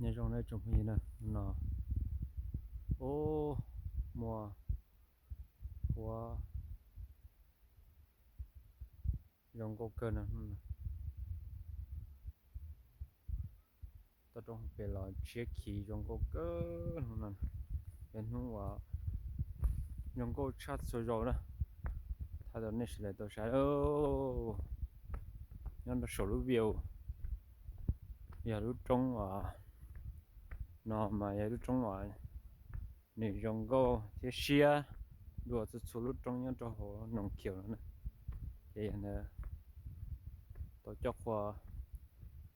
Nyob zoo nawb tsoom phooj ywg na, no, ub, muaj huab zoo nkauj kawg no. Toj roob pem los tshiab khiv zoo nkauj kawg no. Yog hnub uas zoo nkauj tshaj txhua zaus na, thaij rau nej sawv daws tau saib. Nyob rau saum lub view, yog lub roob uas no mas yog lub roob uas nws zoo nkauj thiab siab dua txhua txhua lub roob nyob rau hauv Noom Khium no na. Ces yog ntawd tau coj qhua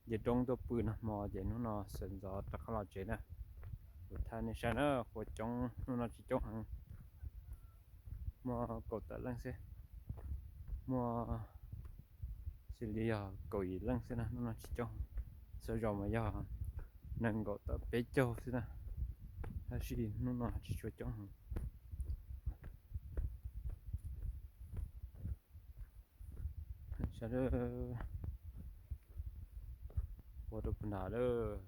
nce roob tuaj pw nag hmo ces hnub no sawv ntxov rov qab los tsev na. Kuv thaij nej saib na, qhua coob, hnub no tsis coob heev, muaj kaum tawm leej xwb, muaj xws li yog kaum yim leej xwb na, hnub no tsis coob. Txhua zaus mas yog nees nkaum tawm peb caug xwb na, tab sis hnub no tsis tshua coob heev. Saib, qhua rau puag nrad lawm.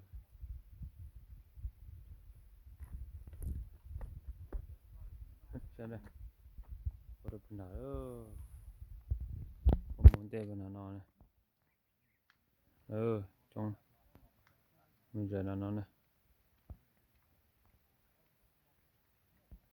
Qhua rau puag nrad, qhua mus ntej puag nrad no. Coob, mus zam no no na.